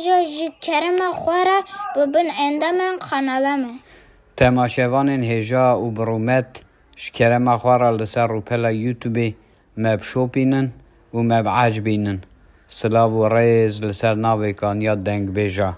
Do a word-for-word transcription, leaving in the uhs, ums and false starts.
Ji kerema xwe re bibin endamên kanala me. Temaşevanên hêja û bi rûmet, ji kerema xwe re li ser rûpela YouTubeê me bişopînin û me biecibînin. Silav û rêz li ser navê Kanya Dengbêja.